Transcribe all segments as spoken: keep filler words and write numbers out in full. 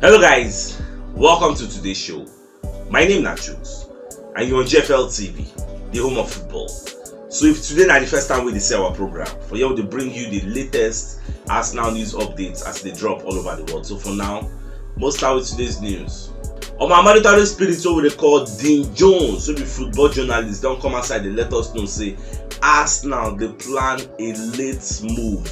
Hello guys, welcome to today's show. My name na Chooks and you're on G F L T V, the home of football. So if today na the first time we dey see our program, for here we dey bring you the latest Arsenal news updates as they drop all over the world. So for now, most start with today's news. On my monitoring spirit, so we dey call Dean Jones, so the football journalist, don't come outside and let us know say Arsenal dey plan a late move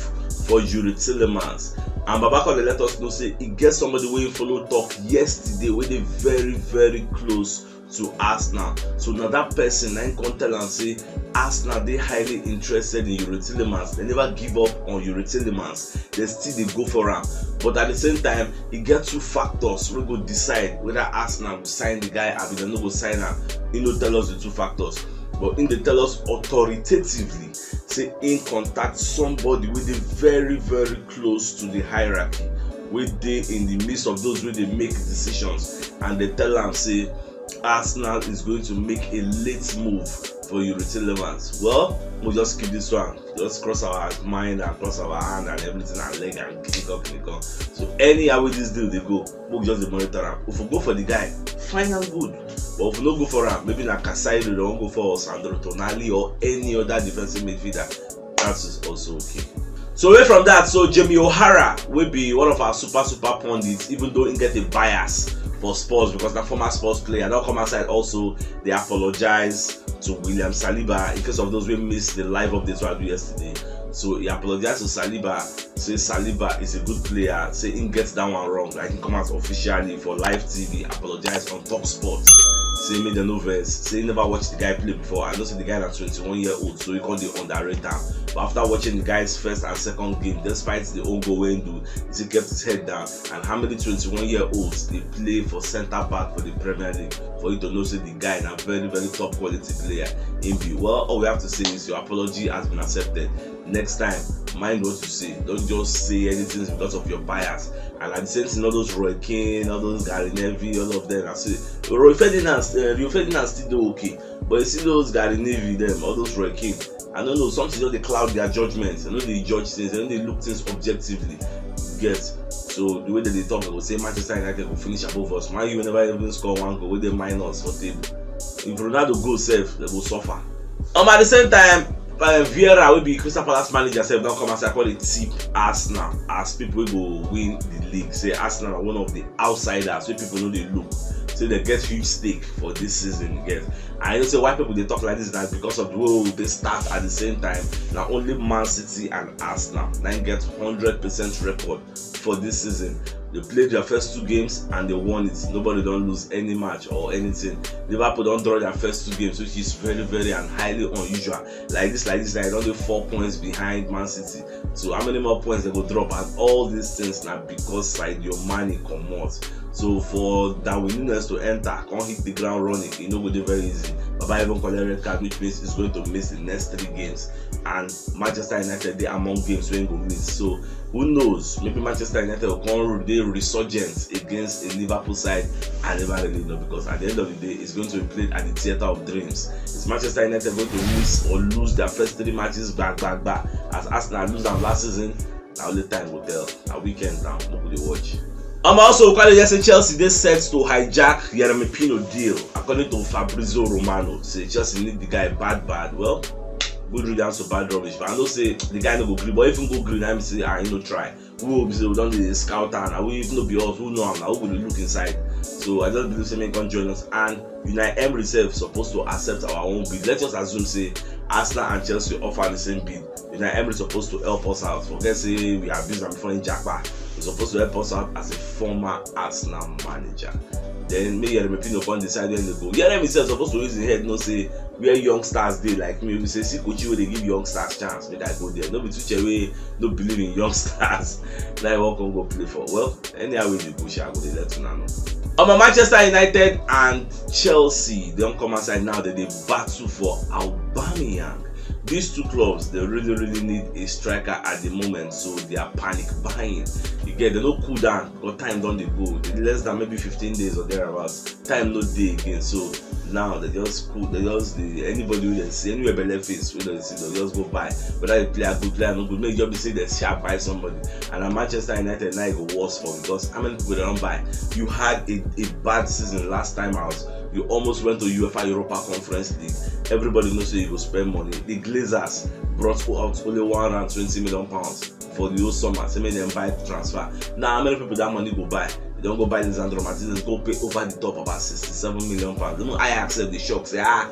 for Yuri Tillemans. And Baba come dey let us know say e get somebody wey follow talk yesterday wey dey very very close to Arsenal. So na that person na im come tell am say Arsenal dey highly interested in Yuri Tillemans. They never give up on Yuri Tillemans. They still dey go for am. But at the same time, e get two factors wey go decide whether Arsenal go sign the guy abi dem no go sign am. He no tell us the two factors, but he dey tell us authoritatively say he contact somebody wey dey very very close to the hierarchy, wey dey in the midst of those wey dey make decisions, and they tell am say Arsenal is going to make a late move for Yuri Tillemans. Well, we'll just keep this one. Just cross our mind and cross our hand and everything and leg and kick up, kick up. So anyhow wey this deal dey go, we'll just dey monitor am. If we go for the guy, fine and good. But if we no go for am, maybe na Caicedo dem wan go for, or Sandro Tonali or any other defensive midfielder. That is also okay. So away from that, so Jamie O'Hara wey be one of our super super pundits, even though he get a bias for Spurs because na former Spurs player, don come outside also dey apologize to William Saliba in case of those wey miss the live updates wey I do yesterday. So he apologize to Saliba, say Saliba is a good player, say he get that one wrong, like he come out officially for live T V, apologize on Top Sport, say make dem no vex, say he never watch the guy play before. I know say the guy na twenty-one year old, so he come dey underrate am. But after watching the guy's first and second game, despite the own goal wey he do, he still kept his head down. And how many twenty-one year olds dey play for centre back for the Premier League for you to know say the guy na very very top quality player he be? Well, all we have to say is your apology has been accepted. Next time, mind what you say. Don't just say anything because of your bias. And at the same thing, all those Roy Keane, all those Gary Neville, all of them, I say Roy Ferdinand, uh, Rio Ferdinand still dey okay, but you see those Gary Neville, them, all those Roy Keane, I don't know, something just dey cloud their judgment. I know they judge things, I know they look things objectively. You get? So the way that they talk, I go say Manchester United go finish above us. Man U never even score one goal, wey dey minus for table. If Ronaldo go sef, they go suffer. Um, at the same time, uh, Vieira wey be Crystal Palace manager sef don come outside come dey tip Arsenal as people wey go win the league. Say Arsenal na one of the outsiders wey people no dey look. Say they get huge stake for this season. You get? I know say why people dey talk like this na because of the way we dey start at the same time. Na only Man City and Arsenal na im get hundred percent record for this season. They played their first two games and they won it. Nobody don lose any match or anything. Liverpool don draw their first two games, which is very very and highly unusual. Like this, like this, like, e don dey four points behind Man City. So how many more points they go drop? And all these things na because Sadio Mane comot. So for Darwin Nunez to enter, come hit the ground running, e no go dey very easy. Baba even collect red card, which means he's going to miss the next three games. And Manchester United dey among games wey he go miss. So who knows? Maybe Manchester United go come dey resurgent against a Liverpool side. I never really know, because at the end of the day, it's going to be played at the theatre of dreams. Is Manchester United going to miss or lose their first three matches back, back, back? As Arsenal lose am last season, na only time go tell. Na weekend now, make we dey watch. Um, also, we carry say Chelsea dey set to hijack Yeremy Pino deal, according to Fabrizio Romano. Say Chelsea need the guy bad, bad. Well, good riddance to bad rubbish. But I know say the guy no go gree. But if he go gree, na him say, ah, he no try. Who be say we don dey scout am? Na we, if no be us, who know am? Na who go dey look inside? So I just believe say make he come join us. And Unai Emery sef suppose to accept our own bid. Let's just assume say Arsenal and Chelsea offer the same bid. Unai Emery suppose to help us out. Forget say we abuse am before in Japa. He suppose to help us out as a former Arsenal manager. Then make Yeremy Pino come decide when they go. Yeremy sef suppose to use him head, know say where young stars dey like me. We say, see Kochi wey dey give young stars chance, make I go there. No be Tuchel wey no believe in young stars. Now I wan come go play for. Well, anyhow wey dey go, sha, I go dey let una know. Omo, Manchester United and Chelsea don come outside now. They dey battle for Aubameyang. These two clubs, they really, really need a striker at the moment, so they are panic buying. You Yeah, they no cool down because time don dey go. Less than maybe fifteen days or thereabouts. Time no dey again. So now they just cool. They just the anybody wey dem see, anywhere belle face wey dem see, dem just go buy. Whether the player good, player no good, make e just be say dem sha buy somebody. And na Manchester United now e go worse for because how many people dem don buy? You had a, a bad season last time out. You almost went to UEFA Europa Conference League. Everybody know say you go spend money. The Glazers brought out only one hundred and twenty million pounds for the whole summer, say make dem buy transfer. Now how many people that money go buy? Dem don go buy Lisandro Martinez, go pay over the top about sixty-seven million pounds. Even Ajax sef dey shock say, ah,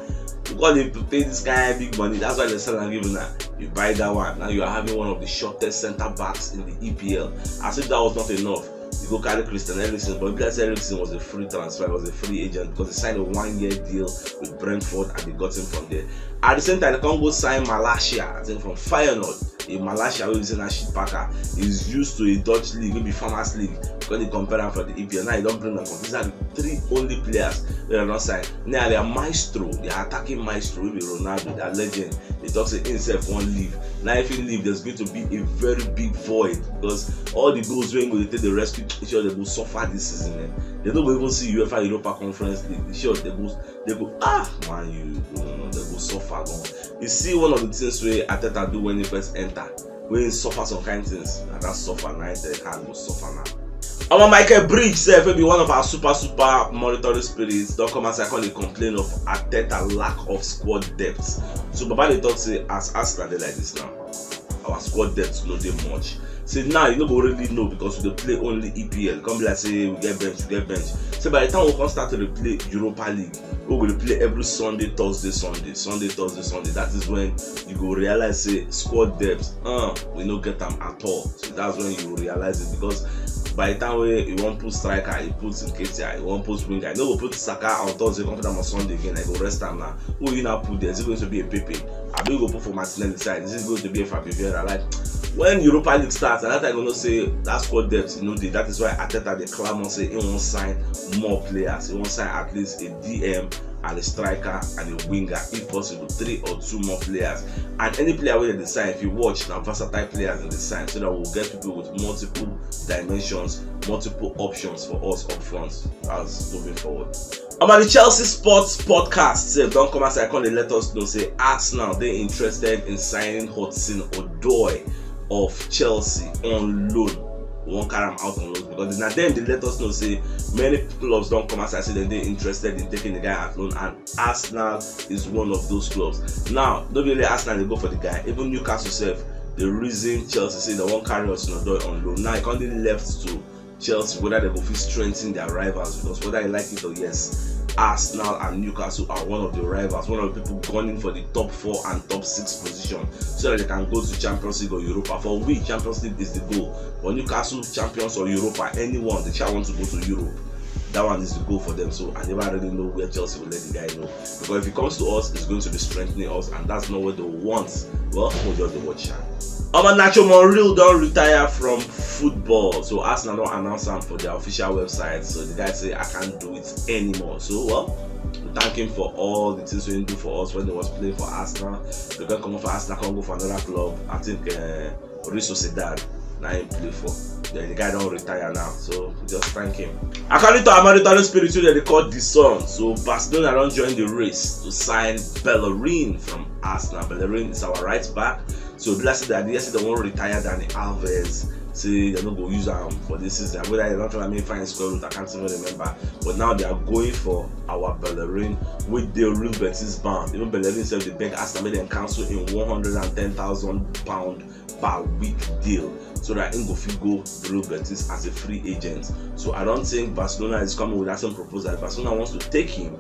you go dey pay this kind big money. That's why dem sell am give una. You buy that one, now you are having one of the shortest centre backs in the E P L. As if that was not enough, you go carry Christian Eriksen, but e be like say Eriksen was a free transfer, was a free agent because they signed a one-year deal with Brentford and they got him from there. At the same time, they come go sign Malacia, I think from Feyenoord. A Malacia wey be say na shit packer. He's used to a Dutch league, wey be Farmers League. When they compare am for the E P L, now you don bring am come. These are the three only players wey dem don sign. Now their maestro, their attacking maestro, wey be Ronaldo, their legend. They talk say himself wan leave. Now if he leave, there's going to be a very big void because all the goals wey he go dey take dey rescue, sure they go suffer this season. Eh? They no go even see UEFA Europa Conference League. Sure they go, they go ah man, you no no no, they go suffer gan. You see one of the things wey Arteta do when he first enter, wey he suffer some kind things, na that suffer na him take hand go suffer now. Omo, Michael Bridge sef, wey be one of our super super monitoring spirits, don come outside come dey complain of Arteta lack of squad depth. So Baba dey talk say as Arsenal dey like this now, our squad depth no dey much. Say now you no go really know because we dey play only E P L. Come be like say we get bench, we get bench. Say by the time we come start to dey play Europa League, we go dey play every Sunday, Thursday, Sunday, Sunday, Thursday, Sunday. That is when you go realize say squad depth, uh, we no get am at all. So that's when you realize it because by the time wey you wan put striker, you put Nketiah, you wan put winger, you no go put Saka on Thursday, come put am on Sunday again, I go rest am now. Who you now put there? Is it going to be a Pepe? Abi you go put for Martinelli side? Is it going to be a Fabio Vieira? Like when Europa League starts, and that time you know say that squad depth you know dey. That is why Arteta dey clamor say he wan sign more players. He wan sign at least a D M and a striker and a winger, if possible, three or two more players. And any player wey dem dey sign, if you watch, na versatile players dem dey sign, so that we'll get people with multiple dimensions, multiple options for us up front as moving forward. Omo, the Chelsea Sports Podcast sef don come outside come dey let us know say Arsenal dey interested in signing Hudson Odoi of Chelsea on loan. We wan carry am out on loan because na dem dey let us know say many clubs don come outside say dem dey interested in taking the guy at loan, and Arsenal is one of those clubs. Now, no be only Arsenal dey go for the guy, even Newcastle sef dey reason Chelsea say dem wan carry Hudson Odoi on loan. Now e come dey left to Chelsea whether dem go fit strengthen their rivals, because whether you like it or yes, Arsenal and Newcastle are one of the rivals, one of the people gunning for the top four and top six position so that they can go to Champions League or Europa. For we, Champions League is the goal. For Newcastle, Champions or Europa, anyone, they sha want to go to Europe. That one is the goal for them. So I never really know where Chelsea will let the guy know. Because if it comes to us, it's going to be strengthening us, and that's not what they want. Well, we'll just dey watch am. Omo, Nacho Monreal don retire from football. So Arsenal don announce am for their official website. So the guy say, "I can't do it anymore." So, well, we thank him for all the things wey he do for us when he was playing for Arsenal. He don comot for Arsenal, come go for another club. I think, uh, Real Sociedad na him play for. Then the guy don retire now, so we just thank him. According to our monitoring spirit wey dem dey call The Sun, so Barcelona don join the race to sign Bellerin from Arsenal. Bellerin is our right back. So e be like say dem hear say dem wan retire Dani Alves, say dem no go use am for this season. Whether dem don try am make e find square root, I can't even remember. But now they are going for our Bellerin wey dey Real Betis bound. Even Bellerin sef dey beg Arsenal make dem cancel him one hundred and ten thousand pound per week deal so that he go fit go Real Betis as a free agent. So I don't think Barcelona is coming with that same proposal. If Barcelona wants to take him,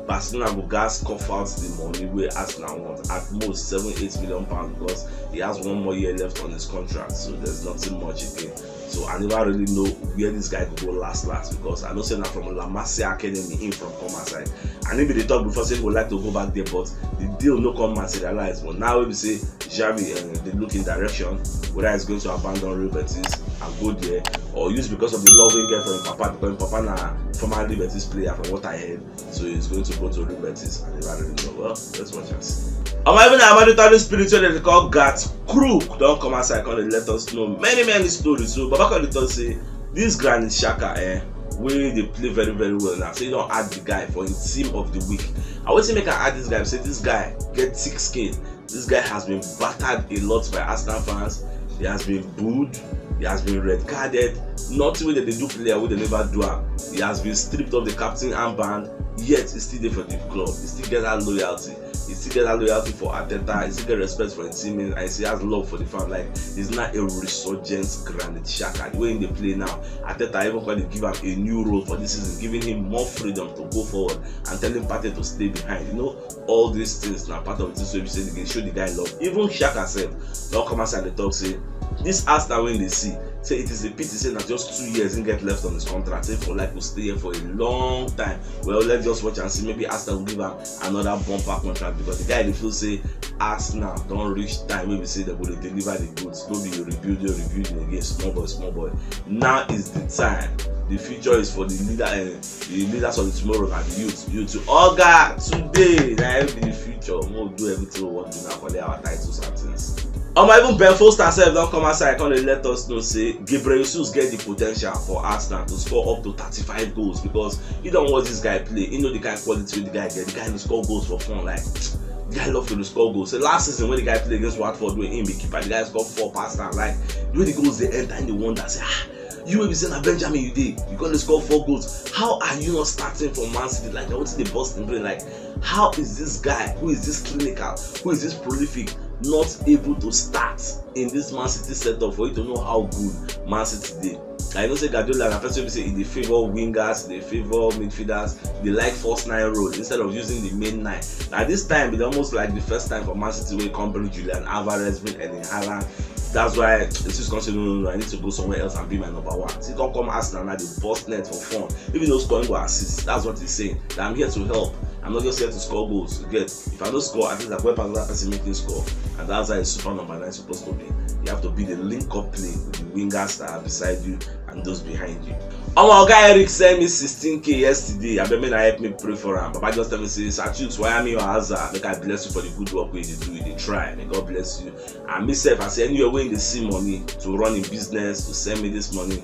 Barcelona go gats cough out the money wey Arsenal want, at most seven, eight million pounds, because he has one more year left on his contract, so there's nothing much again. So I never really know where this guy go go last last, because I know say na from La Masia Academy him from come outside, and he be dey talk before say he go like to go back there, but the deal no come materialize. But now wey be say Xavi, uh, dey look in direction, whether he's going to abandon Real Betis and go there, or use because of the love he get for him papa, because him papa na former Real Betis player from what I heard, so he's going to go to Real Betis and never really know. Well, let's watch and see. Omo, even our monitoring spirit wey dem dey call Gat Crook don come outside come dey let us know many many stories. So Baba come dey talk say this Granit Xhaka, eh, wey dey play very very well now, say he don add the guy for him team of the week. And wetin make I add this guy be say this guy get thick skin. This guy has been battered a lot by Arsenal fans. He has been booed. He has been red carded. Nothing wey dem dey do player wey dem never do am. He has been stripped of the captain armband. Yet he still dey for the club. He still get that loyalty. He still get that loyalty for Arteta. He still get respect for his teammates, and he still has love for the fans. Like, he's not a resurgent Granit Xhaka. The way he dey play now, Arteta even come dey give am a new role for this season, giving him more freedom to go forward and telling Partey to stay behind. You know, all these things na part of the things wey be say dey show the guy love. Even Xhaka sef don come outside dey talk say this Arsenal wey dey see, say it is a pity say na just two years he get left on his contract, say for like to stay here for a long time. Well, let's just watch and see, maybe Arsenal will give am another bumper contract, because the guy dey feel say Arsenal don reach time wey be say dem go dey deliver the goods, no be rebuilding, rebuilding again, small boy, small boy. Now is the time. The future is for the leader, uh, the leaders of the tomorrow na the youth. Youth, oga, today na him be the future. We go do everything we wan do now, collect our titles and things. Omo, even Ben Foster sef don come outside come dey let us know say Ghebreyesus get the potential for Arsenal to score up to thirty-five goals, because he don watch this guy play. He know the kind quality wey the guy get. The guy dey score goals for fun. Like, the guy love to dey score goals. So last season when the guy play against Watford, wey him be keeper, the guy score four pass am. Like, the way the goals dey enter, him dey wonder say, ah, you wey be say na Benjamin you dey, you come dey score four goals. How are you not starting for Man City? Like, na wetin dey burst him brain. Like, how is this guy, who is this clinical, who is this prolific, not able to start in this Man City setup for you to know how good Man City dey? I know say Guardiola na person wey be say he dey favour wingers, he dey favour midfielders, he dey like false nine role instead of using the main nine. Na this time be almost like the first time for Man City wey come bring Julian Alvarez, bring Erling Haaland. That's why Jesus come say, no, no, no, I need to go somewhere else and be my number one. So he come come Arsenal now, dey burst net for fun. If he no score, he go assist. That's what he's saying. That I'm here to help. I'm not just here to score goals. You get? If I no score, at least I go help another person make him score. And that's how a super number nine is supposed to be. You have to be the link-up play with the wingers that are beside you and those behind you. Omo, oga Eric send me sixteen K yesterday. Abeg, make una help me pray for am. Baba just tell me say, Sir Chuks, wire me your aza. Make I bless you for the good work wey you dey do, you dey try. May God bless you. And me sef, I say, anywhere wey you dey see money to run a business, to send me this money,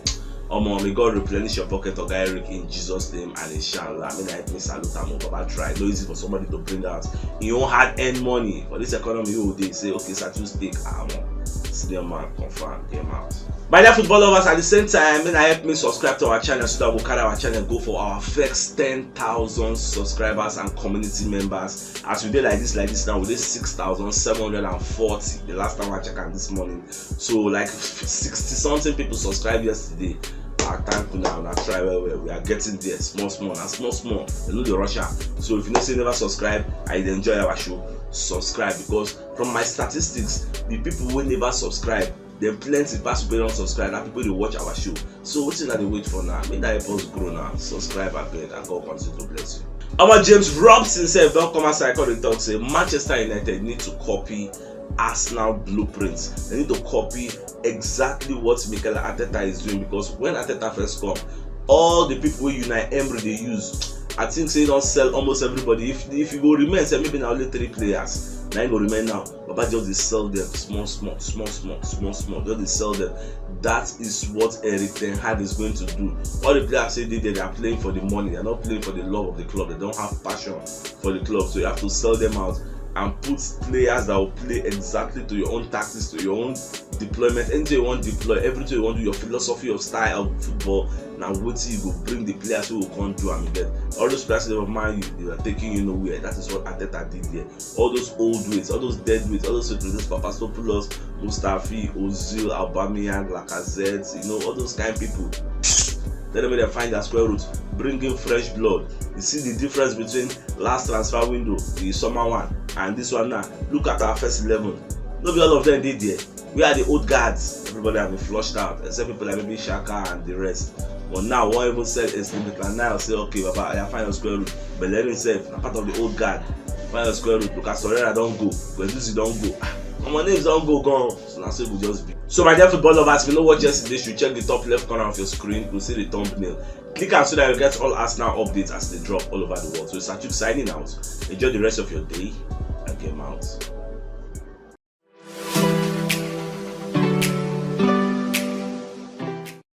omo, may God replenish your pocket, oga Eric, in Jesus' name, and inshallah. Make una help me salute am o. Baba try. No easy for somebody to bring out him own hard-earned money for this economy wey we dey. Say, okay, Sir Chuks, take am. Senior man, confirm, game out. My dear football lovers, at the same time, make una help me subscribe to our channel so that we carry our channel go for our first ten thousand subscribers and community members. As we dey like this, like this now, we dey six thousand seven hundred and forty. The last time I check am this morning, so like sixty something people subscribe yesterday. Ah, thank you now, una try well well. We are getting there, small small, na small small. Dem no dey rush am. So if you know say you never subscribe and you dey enjoy our show, subscribe, because from my statistics, the people wey never subscribe, dem plenty pass people wey don subscribe. Na people dey watch our show. So wetin una dey wait for now? Make una help us grow now. Subscribe abeg, and God continue to bless you. Omo, James Robson sef don come outside come dey talk say Manchester United need to copy Arsenal blueprint. They need to copy exactly what Mikel Arteta is doing, because when Arteta first come, all the people wey Unai Emery dey use, I think say he don sell almost everybody. If if you go remain, say maybe na only three players na him go remain now. Baba just dey sell them small small, small small, small small. Just dey sell them. That is what Erik ten Hag is going to do. All the players say they, they are playing for the money. They are not playing for the love of the club. They don't have passion for the club. So you have to sell them out and put players that will play exactly to your own tactics, to your own deployment. Anything you want to deploy, everything you want to do, your philosophy of style of football, na wetin you go bring the players who go come do am. You get? All those players wey Man U, they are taking you nowhere. That is what Arteta did there. All those old weights, all those dead weights, all those weights, Papastathopoulos, Mustafi, Ozil, Aubameyang, Lacazette, you know, all those kind people. Tell them make dem find their square root, bring in fresh blood. You see the difference between last transfer window, the summer one, and this one now? Look at our first eleven. No be all of them dey there. Where are the old guards? Everybody have been flushed out, except people like maybe Xhaka and the rest. But now, we wan even sell Wesley Maitland-Niles, say, okay, Baba, oya, find your square root. Bellerin sef na part of the old guard. Find your square root. Lucas Torreira don go. Guendouzi don go. Ah, omo, names don go gone. So na so e go just be. So my dear football lovers, if you no watch yesterday, you should check the top left corner of your screen. You go see the thumbnail. Click am so that you get all Arsenal updates as they drop all over the world. So Sir Chuks signing out. Enjoy the rest of your day. And game out.